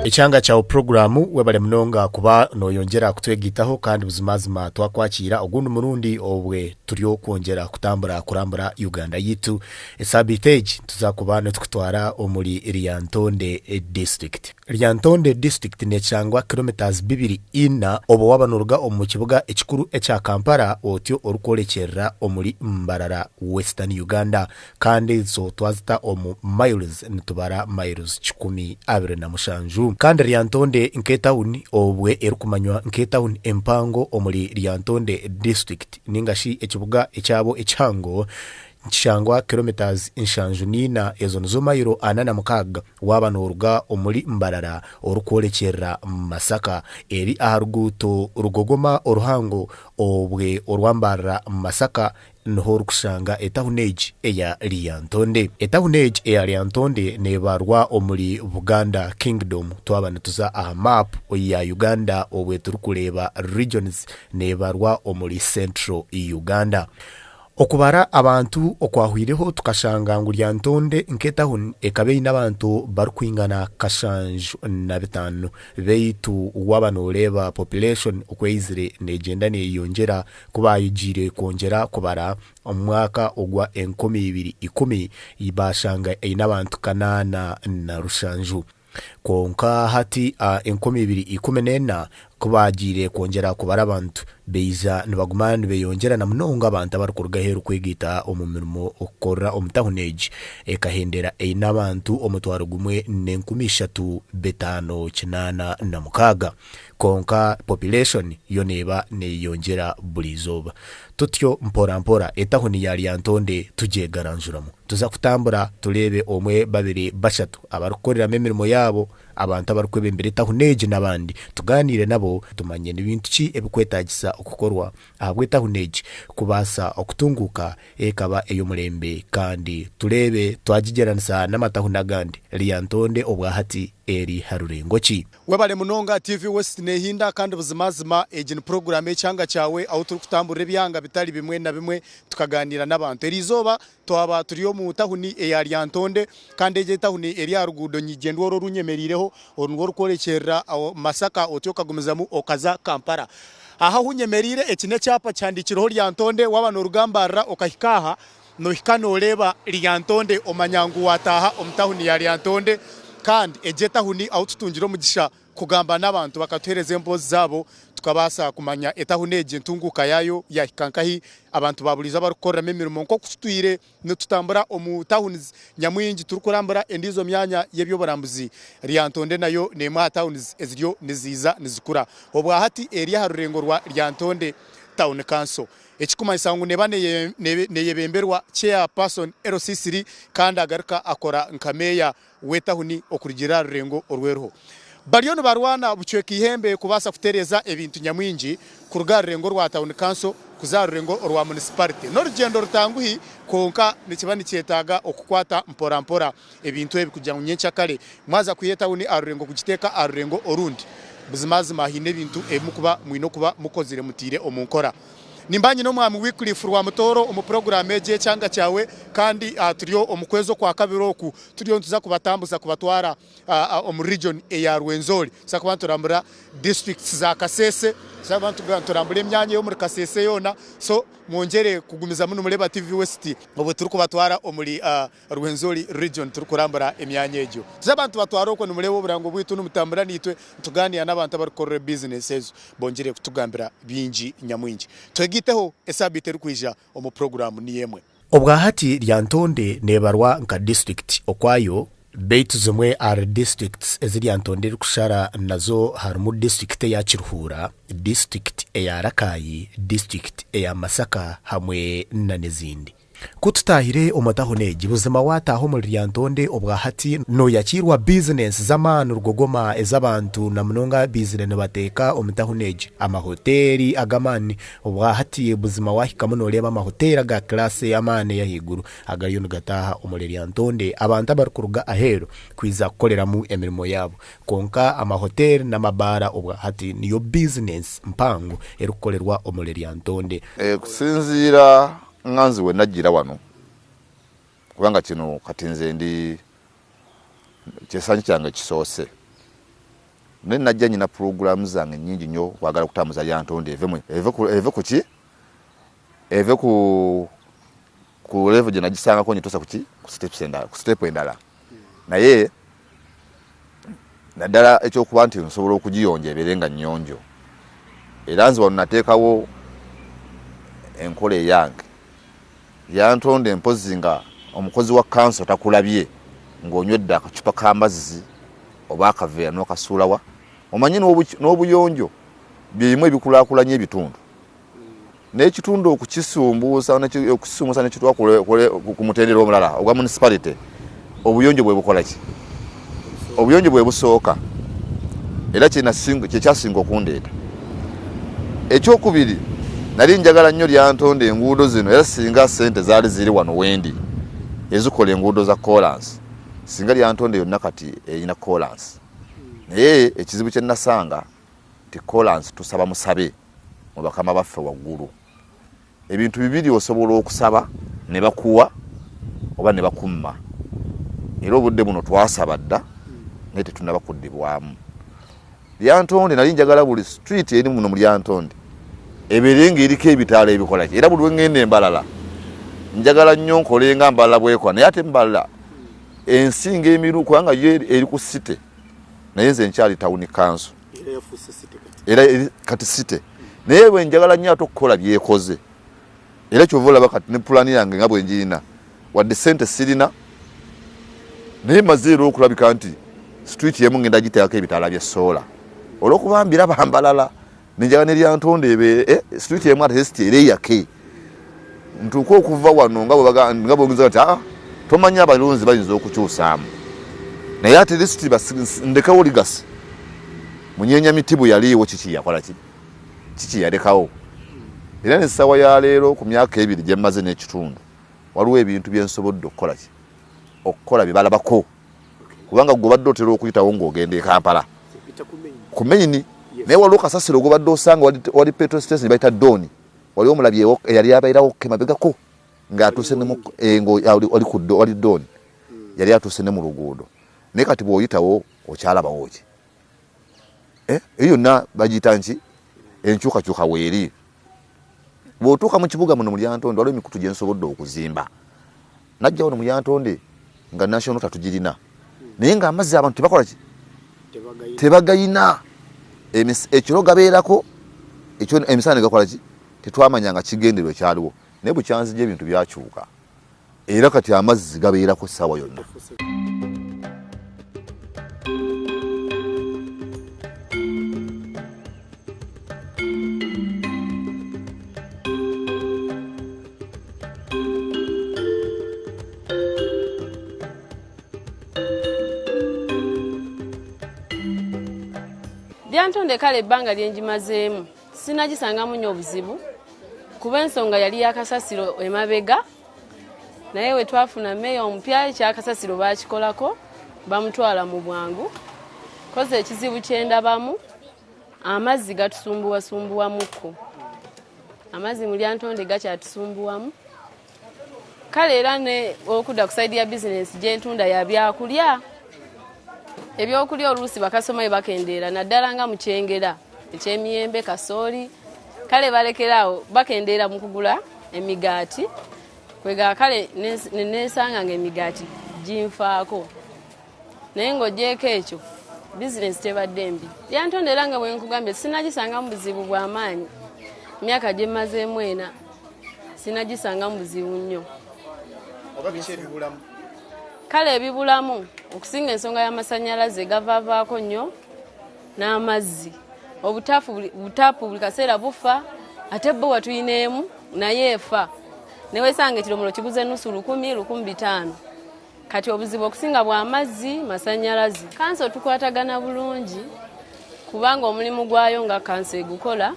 Ekyanga kyawe puroguraamu webare munonga kuba noyongyera kutwegaitaho kandi buzimazima twakwakiira ogundi murundi obwe turi okwongyera kutambura kurambura Uganda yaitu. Esaabiiti egi nituza kuba nitukutwara omuri Lyantonde District. Lyantonde District neeshangwa kilometres bibiri ina oba waaba nooruga omu kibuga ekikuru ekya Kampala otyo orikworekyerera omuri Mbarara, Western Uganda. Kandi ezo twazita omu miles nitubara miles 127. Kandi Lyantonde nk'etawuni obwe erikumanywa nk'etawuni empango omuri Lyantonde District ninga shi ekibuga ekyabo ekihango nikishangwa kilometres 74 ezo nizo mayiro 46 waaba nooruga omuri Mbarara orikworekyerera Masaka. Eri aha ruguuto Rugogoma oruhango obwe orwa Mbarara Masaka Niho orikushanga etahuni egi eya Lyantonde. Etahuni egi eya Lyantonde neebarwa omuri Buganda Kingdom. Twaba nituza aha map ya Uganda obwe turikureeba regions, neebarwa omuri Central Uganda. Okubara abantu okwahwireho tukashanga ngu Lyantonde nk'etahuni ekaba eine abantu barikwingana 75. Beitu waaba nooreeba population oku eizire neegyenda neeyeyongyera, Ku baayegiire kwongyera kubara omu mwaka ogwa 2010, baashanga eine abantu 87. Kwonka hati 2014 ku baagiire kwongyera kubara abantu, baija nibaguma nibeyongyera na munonga abantu abarikuruga aheeru kwegaita omu mirimo okukorera omu tauni egi ekahendera eine abantu 1,3586. Kwonka population yo neeba neyeyongyera buri izooba. Tutyo mpora mpora etahuni ya Lyantonde tugyegaranjuramu. Tuza kutambura tureebe omwe, babiri, bashatu abarikukoreramu emirimo yaabo, abantu abarikwebembera etahuni egi n'abandi. Tugaaniire nabo tumanye ni bintu ki ebikwetaagisa okukorwa ahabw'etahuni egi kubaasa okutunguuka ekaba ey'omurembe kandi tureebe twagigyeranisa n'amatahuni agandi. Lyantonde obwahati eri ha rurengo ki? Webale munonga TV West nehinda kandi buzimazima egi ni puroguramu y'ekyanga kyawe ahu turikutamburira ebyanga bitari bimwe na bimwe tukaganiira n'abantu. Eriizooba twaba turi omu tahuni eya Lyantonde kandi egi etahuni eri aha ruguudo nyigyendwa oru orunyemereireho oru nirwo orukworekyerera Masaka otyo okagumizamu okaza Kampala. Aha ahu nyemereire eki n'ekyapa kihandiikireho Lyantonde waaba nooruga Mbarara okahika aha Nohika noreeba Lyantonde omanya ngu wataaha omu tahuni ya Lyantonde kandi egi etahuni ahu tutungire omugisha kugamba n'abantu bakatuhereza emboozi zaabo tukabaasa kumanya etahuni egi entunguuka yaayo yahika nkahi, abantu ba buriijo abarikukoreramu emirimo nk'oku tutwire nitutambura omu tawunizi nyamwingi turikurambura endiijo myanya y'eby'oburambuzi. Lyantonde nayo n'emwe aha tawunizi eziriyo niziiza nizikura. Obwahati eri aha rurengo rwa Lyantonde Town Council. Ekikumanyisa ngu neeba neyebemberwa Chairperson LC3 kandi agaruka akora nka Meeya w'etahuni okurugiirira aha rurengo orw'eriho. Bariyo nibarwana bucweka eihembe kubaasa kutereeza ebintu nyamwingi kuruga aha rurengo rwa Town Council. kuza aha rurengo orwa munisiparite. N'orugyendo rutanguhi kwonka nikiba nikyetaaga okukwata mpora mpora ebintu ebi kugira ngu nyenkyakare mwaza kwiha etawuni aha rurengo kugiteeka aha rurengo orundi. Buzimazima haine ebintu ebi murikuba mwine okuba mukozire mutaire omu nkora. Nimba nyine Omwami Wycliffe Rwamutooro omu puroguraamu egi Ekyanga Kyawe kandi turi omu kwezi okwakabiri oku turiyo nituza kubatambuza kubatwara omu region eya Rwenzori. Nituza kuba niturambura districts za Kasese, nituza kuba niturambura emyanya ey'omuri Kasese yoona so mwongyere kugumizamu nimureeba TV West obwo turikubatwara omuri Rwenzori region turikurambura emyanya egyo. Tuze abantu batware okwo nimureeba oburango bwaitu nimutambura naitwe nitugaaniira n'abantu abarikukorera bizinesi ezo bongyere kutugambira bingi nyamwingi. Twegaiteho esaabiiti erikwija omu puroguraamu niyo emwe. Obwahati Lyantonde nebarwa nka disiturikiti okwayo beitu zimwe ahari disiturikiti ezi Lyantonde erikushara nazo harimu disiturikiti eya Kiruhura, disiturikiti eya Rakai, disiturikiti eya Masaka hamwe nan'ezindi. Ku tutaahire omu tahuni egi, buzima waataaha omuri Lyantonde obwa hati nooyakiirwa bizinensi z'amaani rugogoma ez'abantu na munonga abaizire nibateeka omu tahuni egi. Amahoteeri ag'amaani obwa hati buzima waahikamu nooreeba amahoteeri aga kilaasi ey'amaani ey'ahaiguru agariyo nigataaha omuri Lyantonde abantu abarikuruga aheeru kwija kukoreramu emirimo yaabo. Kwonka amahoteeri n'amabaara obwa hati niyo bizinensi mpango erikukorerwa omuri Lyantonde. Kusinziira nga nze wenajjira wano kubanga kino kati nze ndi kyesanyu kyange kisoose naye najja nyina pulogulaamu zange nyingi nnyo okwagala okutambuza Lyantonde eve kuki eve ku ku level gyenagisangako ngituuse kuki ku step endala naye naddala ekyokuba nti nsobola okugiyonja ebeere nga nnyonjo era nze wano nateekawo enkola eyange yantonde mpozi nga omukozi wa kanso takulabye ng'onywedde akacupa k'amazzi oba akaveera n'okasuulawa omanyi n'obuyonjo byebimu ebikulaakulanya ebitundu n'ekitundu okukisumbuusa okukisumbuusa nekitwa ku mutendera omulala ogwa municipality obuyonjo bwe bukola ki obuyonjo bwe busooka era kyekyasinga okundeeta ekyokubiri nali njagala nnyo lyantonda enguudo zino era singa sente zaali ziri wano wendi ezikola enguudo za kolansi singa lyantonda yonna kati erina kolansi naye ekizibu kyenasanga nti kolansi tusaba musabe mu bakama baffe waggulu. Ebintu bibiri osobola okusaba ne bakuwa oba ne bakumma. Era obudde buno twasaba dda naye tetunnaba kuddibwamu. Lyantonde nali njagala buli street eri muno mu Lyantonde ebeere ng'eriko ebitaala ebikola ki era buli lwe ŋŋenda embalala njagala nnyo nkole nga Mbalala bw'ekola naye ate Mbalala ensinga emiru kubanga yo eri ku city naye nze nkyali tawuni kanso. Era kati city naye bwe njagala nnyo ate okukola byekoze era kyova olaba kati ne pulaani yange nga bwe ngirina wadde sente sirina naye maze era okulabika nti street emu ngenda giteekako ebitaala bya soola olwokuba mbiraba mbalala nenjaga neryantonda ebeere eh, street emu ate siti era eyake ntuuke okuva wano nga bwongiza nti ah, tomanyi abalonzi bayinza okukyusaamu naye ate lisiti ndekewo ligasi munyenya miti bwe yaliiwo kiki yakola ki kiki yalekawo era nesawa ya leero ku myaka ebiri gye mmaze n'ekitundu waliwo ebintu bye nsobodde okukola ki okukola bye balabako kubanga gwe obadde otera okuyitawo ng'ogenda e Kampala ku main naye waliwo kasasiro gwobadde osanga wali petrol station bayita Don wali omulabye eyali abeerawo kemabegako ng'atuuse eh, wali Don hmm. yali atuuse ne mu luguudo naye kati bw'oyitawo okyalabawo ki eh, eyo yonna bagiyita nki enkyukakyuka weeri bw'otuuka mu kibuga muno mu Lyantonde waliwo emikutu gye nsobodde okuzimba najja wano mu Lyantonde nga national tatugirina naye nga amazzi abantu tebakola ki tebagayina ekiro gabeerako emisana negakola ki tetwamanya nga kigendererwa ekyaliwo naye bukyanzija ebintu byakyuka era kati amazzi gabeerako essaawa yonna. Lyantonde kale ebbanga lye ngimazeemu sinagisangamu nnyo obuzibu. Kuba ensonga yali ya kasasiro emabega naye we twafuna meeya omupya ekya kasasiro baakikolako bamutwala mu bwangu kozi ekizibu kye ndabamu amazzi gatusumbuwasumbuwamukko amazzi mu Lyantonde gakyatusumbuwamu kale era ne okudda ku sayidi ya bizinensi gye ntunda ya byakulya ebyokulya oluusi bakasoma bye bakendeera naddala nga mu Kyengera eky'emiyembe kasooli kale balekeraawo bakendeera mu kugula emigaati kwega kale nenesanga nga emigaati ginfaako naye ng'ogyeko ekyo bizinensi tebadde mbi Lyantonde era nga bwenkugambye sinagisangamu buzibu bw'amaanyi myaka gye mmazeemu ena sinagisangamu buzibu nnyo. Oba biki ebibulamu? Kale ebibulamu okusinga ensonga y'amasannyalaze gavaavaako nnyo n'amazzi obutaafu butaapu buli kaseera bufa ate bbowa tulina emu naye efa newesanga ekiromolo kiguze nusu lukumi 1500 kati obuzibu okusinga bwa mazzi masanyalaze kanso tukwatagana bulungi kubanga omulimu gwayo nga kanso egukola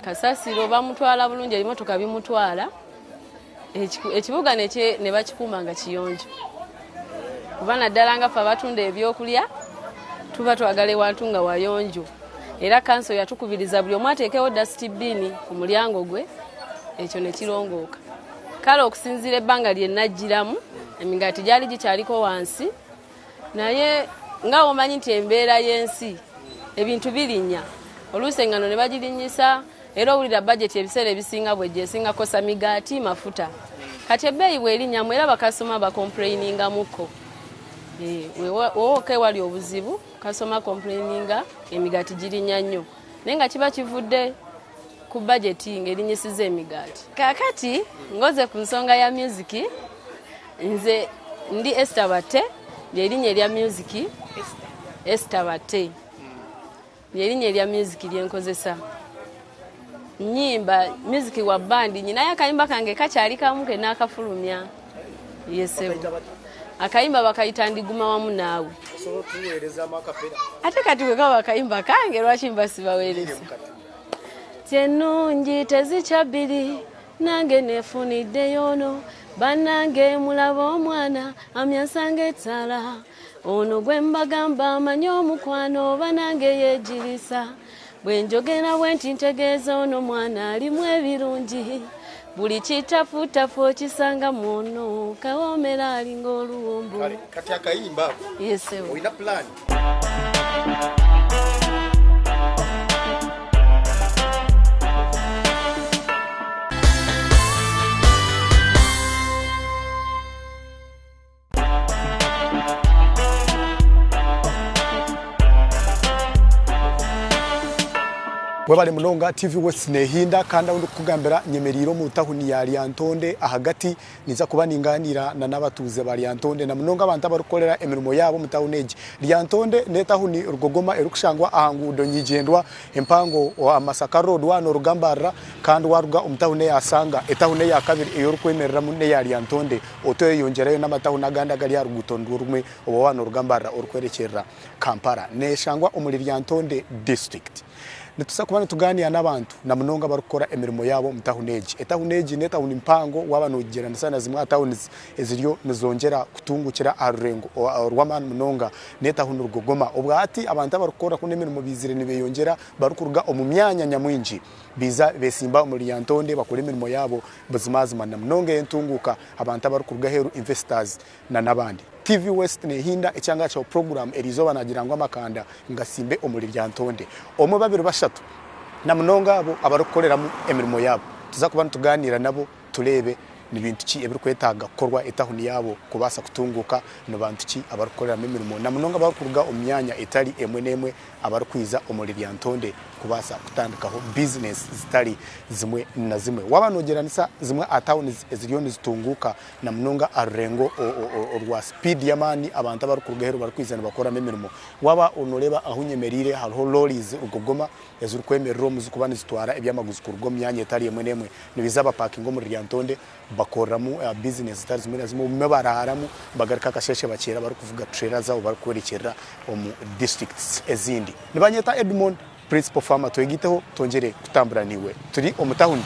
kasasiro bamutwala bulungi ebimotoka bimutwala ekibuga ne bakikuuma nga kiyonjo kuba naddala nga ffe abatunda ebyokulya tuba twagala ewantu nga wayonjo era kanso yatukubiriza buli omu ateekewo dasitibiini ku mulyango gwe ekyo ne kirongooka kale okusinziira ebbanga lye najjiramu emigaati gyali gikyaliko wansi naye nga womanyi nti embeera y'ensi ebintu birinnya oluusi engano ne bagirinnyisa era owulira bajeti ebiseera ebisinga bwejja esinga kosa migaati mafuta kati ebbeeyi bwerinnyamu era bakasoma bakomplainingamuko eh, wooka ewali obuzibu kasoma complaininga emigaati girinnya nnyo naye nga kiba kivudde ku bajeti ng'erinyisiza emigaati kakati ngoze ku nsonga ya music nze ndi Esther Batte lyerinnya erya music Esther Batte lyerinnya erya music lyenkozesa nyimba music wa bandi nyinayo akayimba kange kakyali kamu ke naakafulumya yesebo akayimba bakayita ndiguma wamu naawe ate kati bwe kaba akayimba kange lwaki mba sibaweereza tyenungi tezikya bbiri nange nefuniddeyo ono bannange mulaba omwana amyansanga ettaala ono gwe mbagamba amanyi omukwano banange yeegirisa bwe njogera bwe nti ntegeeza ono mwana alimu ebirungi buli kitafutafu okisanga muono kawoomera alinga oluwombo kati akayimba ako yesebo olina pulaani Webale munonga TV West nehinda kandi ahu ndikukugambira nyemereire omu tahuni ya Lyantonde ahagati ninza kuba ninganiira na n'abatuuze ba Lyantonde na munonga abantu abarikukorera emirimo yaabo omu tahuni egi. Lyantonde n'etahuni rugogoma erikushangwa aha nguudo nyigyendwa empango aha Masaka road waaba noruga Mbarara kandi waruga omu tahuni eya Sanga etahuni eya kabiri ei orikwemereramu n'eya Lyantonde. Otweyongyerayo n'amatawuni agandi agari aha ruguuto nirwo rumwe oba waaba nooruga Mbarara orikworekyerera Kampala. Neeshangwa omuri Lyantonde disiturikiti. Nituza kuba nitugaaniira n'abantu na munonga abarikukora emirimo yaabo omu tawuni egi. Etawuni egi n'etawuni mpango waaba noogigyeranisa na zimwe aha tawunizi eziriyo nizongyera kutunguukira aha rurengo rw'amaani munonga. N'etawuni Rugogoma. Obwahati abantu abarikukora kunu emirimo baizire nibeyongyera barikuruga omu myanya nyamwingi. Baija beesimba omuri Lyantonde bakora emirimo yaabo buzimazima na munonga ey'entunguuka, abantu abarikuruga aheeru, investors, na n'abandi. TV West nehinda ekyanga kyawe puroguraamu eriizooba naagira ngu amakanda ngasimbe omuri Lyantonde. Omwe, babiri, bashatu na munonga abo abarikukoreramu emirimo yaabo. Tuza kuba nitugaaniira nabo tureebe ni bintu ki ebirikwetaaga kukorwa etahuni yaabo kubaasa kutunguuka, ni bantu ki abarikukoreramu emirimo na munonga abarikuruga omu myanya etari emwe n'emwe abarikwija omuri Lyantonde kubaasa kutandikaho bizinesi zitari zimwe na zimwe. Waaba noogyeranisa zimwe aha tawuni eziriyo nizitunguuka na munonga aha rurengo orwa sipiidi y'amaani abantu abarikuruga aheeru barikwija nibakoramu emirimo. Waaba nooreeba ahu nyemereire hariho lorries rugogoma ezirikwemerera omu zirikuba nizitwara ebyamaguzi kuruga omu myanya etari emwe n'emwe. Nibaija bapakinga omuri Lyantonde bakoreramu bizinesi zitari zimwe na zimwe, obumwe baraaramu bagaruka akasheeshe bakyeera barikuvuga trailer zaabo barikworekyerera omu districts ezindi. Nibanyeta Edmond Principal Farmer twegaiteho twongyere kutambura naiwe. Turi omu tahuni.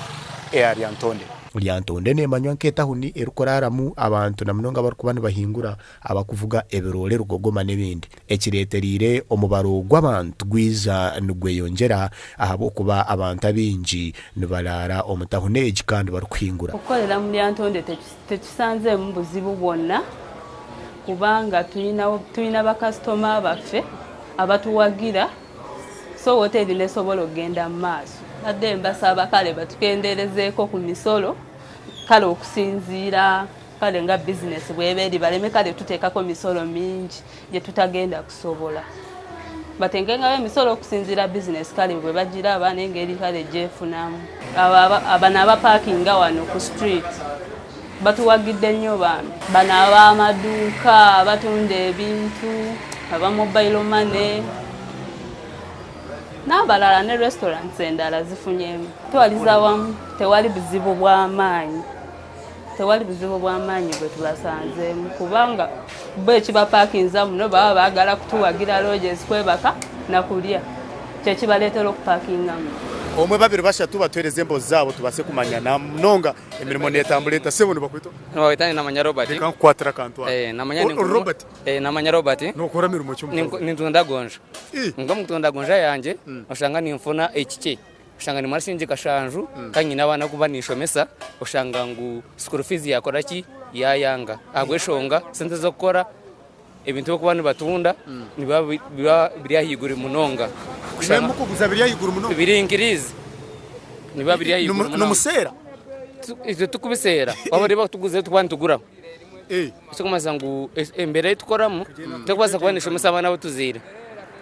eya Lyantonde. Lyantonde neemanywa nk'etahuni erikuraaramu abantu na munonga abarikuba nibahingura, abarikuvuga ebiroore, rugogoma n'ebindi. Ekireetereire omubaro gw'abantu gwija nigweyongyera ahabw'okuba abantu abaingi nibaraara omu tahuni egi kandi barikuhingura. Okukorera omu Lyantonde tetusanzeemu buzibu bwona kubanga twine bakasitoma baffe abatuwagira so woteri nesobola okugenda mu maaso. Mbadde mbasaba kale batukenderezeeko ku misolo kale okusinziira kale nga bizinesi bweba eri baleme kale tuteekako misolo mingi gyetutagenda kusobola. Batenkengayo emisolo okusinziira bizinesi kale bwe bagiraba n'engeri kale gyefunamu. Bano abapakinga wano ku street batuwagidde nnyo bambi. Bano ab'amaduuka abatunda ebintu, aba mobile money n'abalala ne restaurants endala zifunyemu. Twaliza wamu tewali buzibu bw'amaanyi. Tewali buzibu bw'amaanyi bwe tubasanzeemu kubanga bo ekibapakinza muno baba baagala kutuwagira lodges kwebaka na kulya kyekibaleetera okupakinga muno. Omwe, babiri, bashatu batuheereze emboozi zaabo tubaase kumanya na munonga emirimo neetambura eta. Sebo nibakweta ota? Nibakweta Namanya Robert. Reka nkukwatire akantu aka. Eh, namanya Ori Robert? Eh, Namanya Robert. Nookora mirimo ki omu tauni? Nintunda gonja. Ii. Kwonka omu kutunda gonja yangye oshanga ninfuna ekikye. Oshanga nimara shilingi kashanju kandi nyine abaana abu kuba ninshomesa, oshanga ngu school fees yakora ki? Yayanga ahabw'eshonga sente z'okukora ebintu ebi barikuba nibatunda nibiba biba biri ahaiguru munonga. Imwe mukuguza biri ahaiguru munonga? Biri increase, nibiba biri ahaiguru munonga. Nimuseera? Itwe tikubiseera, waaba oreeba tuguzireho tukuba nituguraho. Ekirikumanyisa ngu embeera ei tukoramu terikubaasa kuba neeshomesa abaana abu tuzaire.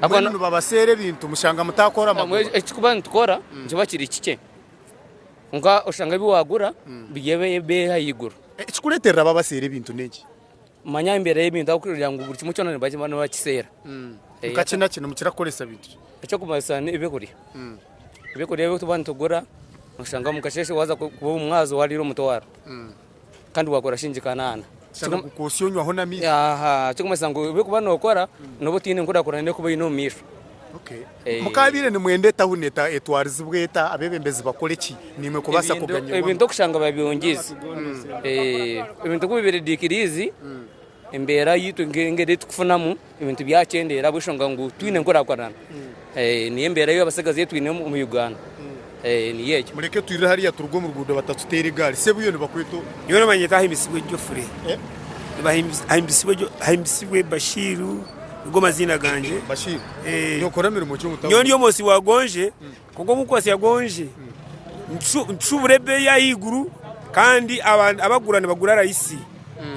Mbwenu nibabaseera ebintu mushanga mutaakora amagoba? Eki turikuba nitukora nikiba kiri kikye kwonka oshanga ebi waagura biri ebeeyi ahaiguru. Ekirikureeterera babaseera ebintu n'enki? Manya embeera y'ebintu ahabw'okugira ngu buri kimwe kyona nibakiseera. Nka ki na ki? Nimukira kukoresa bintu ki? Eky'okubaasa n'ebyokurya. Ebyokurya ebi turikuba nitugura oshanga omu kasheeshe waaza kuba omu mwazyo waariire omutwaro. Kandi wakora shingi kanaana. Shana gukwotsya onywaho n'amaizi. Aha, ekirikumanyisa ngu ebi orikuba nookora nooba otaine enkurakurana erikuba eine omu maisho. Okay. Mukaabaire nimwenda etawuni eta etwarizibwe eta, abeebembezi bakore ki naimwe kubaasa kuganyirwamu? Ebintu okushanga babyongyeize. Ebintu ku bibaire decrease, embeera yaitu engeri ei turikufunamu ebintu byakyendeera ahabw'enshonga ngu twine enkurakurana. Niyo embeera ei abatsigazi ei twine omu Uganda. Niyo egyo. Mureke twirire hariya turuge omu ruguudo batatuteera egaari. Sebo iwe nibakweta oha? Nyowe nibanyeta Ahimbisibwe Geoffrey. Ahimbisibwe Bashiru nigo maziina gangye. Bashiru, nokora mirimo ki omu tawuni? Nyowe ndi omwosi wa gonje, kwonka omu kwotsya gonje nitushubura ebeeyi ahaiguru kandi abagura nibagura rahisi.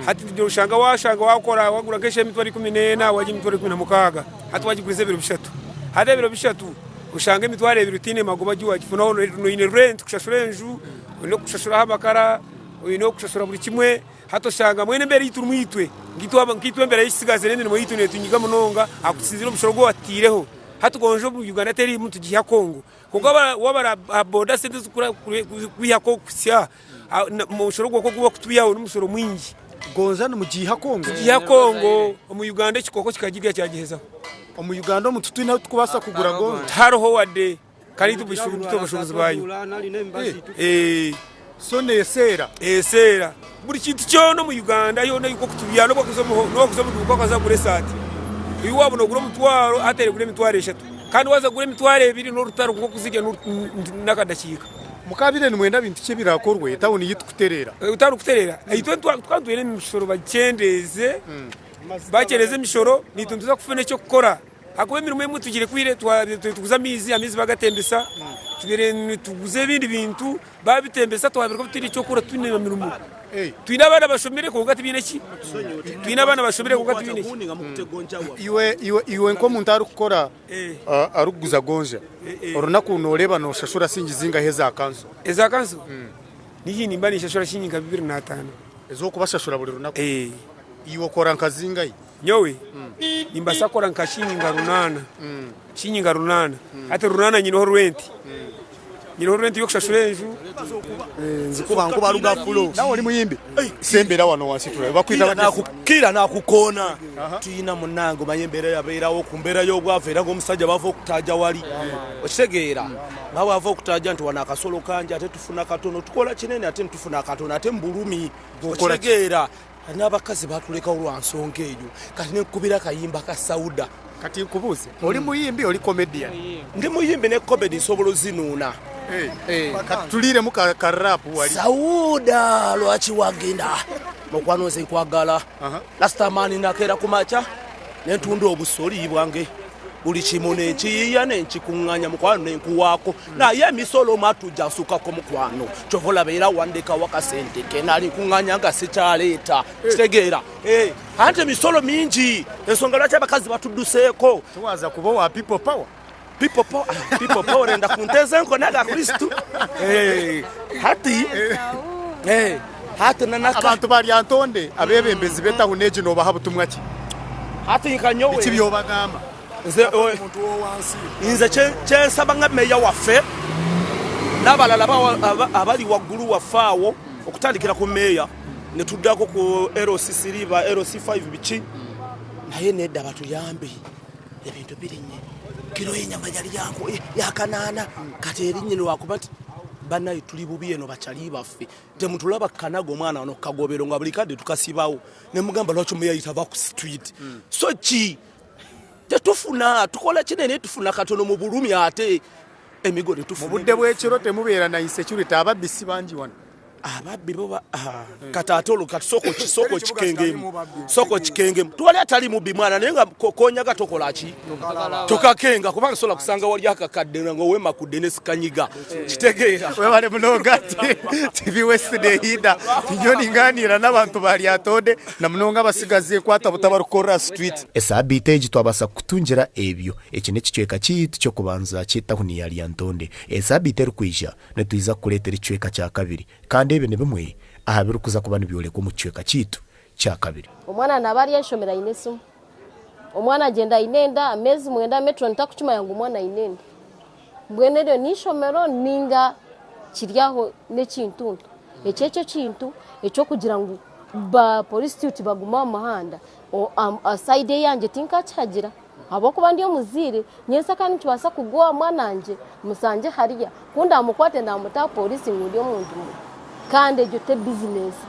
Hati noshanga washanga wakora wagura nk'eshaha emitwaro 14 wagya emitwaro 16 hati wagiguriza ebiro bishatu. Hati ebiro bishatu oshanga emitwaro ebiri otaine magoba agu wagifunaho oine renti kushashura enju, oine kushashuraho amakara, oine kushashura buri kimwe. Hati oshanga mbwenu embeera ei turimu itwe nkaitwe embeera y'ekisigazi n'emirimo yaitu neetunyiga munonga ahakusinziira omushoro ogu wataireho. Hati gonja omu Uganda teriimu nitugiiha Congo. Kwonka waaba aha boda sente ezirikwiha Congo kuhitsya aha, omushoro ogwo ogu barikutwihaho n'omushoro mwingi. Gonja nimugiiha Congo? Tugiiha Congo, omu Uganda ekikooko kikagirya kyagihezaho. Omu Uganda omu titwine ahu turikubaasa kugura gonja? Tihariho wadde. Kandi itwe abashuubuzi baayo. So neeseera? Eseera. Buri kintu kyona omu Uganda yoona nk'oku tubyara n'obu wakuza omu duuka okaza kugura esaati, ei waaba noogura omutwaro hati erikugura emitwaro eshatu. Kandi waaza kugura emitwaro ebiri n'orutaro nk'okuzirya n'akadakiika. Mukaabaire nimwenda bintu ki ebiraakorwe etawuni yaitu kutereera? Etawuni kutereera? Itwe twaba nitwenda emishoro bagikyendeeze, bakyendeeza emishoro naitwe nituza kufuna eky'okukora. Ahakuba emirimo emwe tugirekwire nituguza amaizi, amaizi bagatembesa, tubaire nituguza ebindi bintu babitembesa twabiruka tutaine ky'okukora tutaine mirimo. Twine abaana bashomire kwonka tibaine ki? Twine abaana bashomire kwonka tibaine ki? Iwe nk'omuntu arikukora arikuguza gonja, orunaku nooreeba nooshashura siringi zingahi eza kanso? Eza kanso? Niihi nimba ninshashura shiringi nka 25. Ez'okubashashura buri runaku? Iwe okora nka zingahi? Nyowe nimbaasa kukora nka shiingi nka runaana, shiingi nka runaana. Hati runaana nyineho rwenti, nyineho rwenti y'okushashura enju. Nawe ori muyimbi? Sembera wano wansi turabe. Bakwita bata? Kiira nakukoona tuyina munange omanye embeera eyabeerawo ku mbeera y'obwavu era ng'omusajja bava okutaaja wali okitegeera. Nga bwava okutaja nti wano akasolo kangi ate tufuna katono, tukola kinene ate nitufuna akatono ate mu bulumi. Okitegeera? N'abakazi baatulekawo lwa nsonga eyo. Kati nenkukubira akayimba ka Sauda. Kati nkubuuze, oli muyimbi oli comedian? Ndi muyimbi ne comedy nsobola ozinuuna. Kati tuliiremu ka rap wali. Sauda lwaki wagenda? Mukwano nze nkwagala. Rastaman nakeera ku makya nentunda obusoli bwange. Buli kimu nenkiyiiya nenkikunganya mukwano nenkuwaako naye emisolo matu gyasukako mukwano kyova olaba era wandekawo akasente kenali nkunganya nga sikyaleeta kitegeera eh, anti emisolo mingi ensonga lwaki abakazi batudduseeko. Tiwaza kuba owa people power? People power, ah, people power enda kunteeza enkoni aga Kristo eh, hati eh, hati nanaka Abantu ba Lyantonde abebembezi b'etawuni egi nobaha butumwa ki? Hati nka nyowe. Biki by'obagamba? Nze nze kyensaba nga meeya waffe n'abalala abali waggulu waffe awo okutandikira ku meeya ne tuddako ku LC3 ba LC5 biki naye nedda batuyambe ebintu birinnye kiro y'enyama yali yakanaana kati erinnye lwakuba nti banaye tuli bubi eno bakyali baffe temutulaba kanaga omwana wano kukagobero nga buli kadde tukasibawo nemugamba lwaki omuyayi tava ku street mm. so ki tetufuna tukola kinene tufuna katono mu bulumi ate emigo tetufuna mu budde bw'ekiro temubeera na insecurity ababbi si bangi wano ababbi bo ah, hmm. kati ate olwo kati soko soko kikengemu soko kikengemu tuwali atali mubbi mwana naye nga konyaga tokola ki tokakenga kubanga sobola kusanga wali akakadde nga owemakudde nesikanyiga Kitegeera. Webale munonga TV West nehinda tinyowe ninganiira n'abantu ba Lyantonde na munonga abasigazi enkwata buto abarikukorera aha street. Esaabiiti egi twabaasa kukutungira ebyo. Eki n'ekicweka kyaitu ky'okubanza ky'etahuni ya Lyantonde. Esaabiiti erikwija, nitwija kukureetera ekicweka kya kabiri. Kandi ebi ni bimwe aha birikuza kuba nibyorekwa omu kicweka kyaitu kya kabiri. Omwana naaba ari ah'eishomero aine esimu. Omwana agyenda aine enda ameezi mwenda metron takukimanya ngu omwana aine enda. Mbwenu eryo n'eishomero ninga kiri aho n'ekintuntu. Eki ekyo ekintu eky'okugira ngu ba polisi tibagume aha muhanda, sayidi eyangye tinkakihagira ahabw'okuba ndi omuzaire nyentsya kandi nikibaasa kugwa aha mwana wangye musangye hariya ku ndamukwate ndamuta aha polisi ngu ndi omuntu mubi kandi egyo te bizinesi.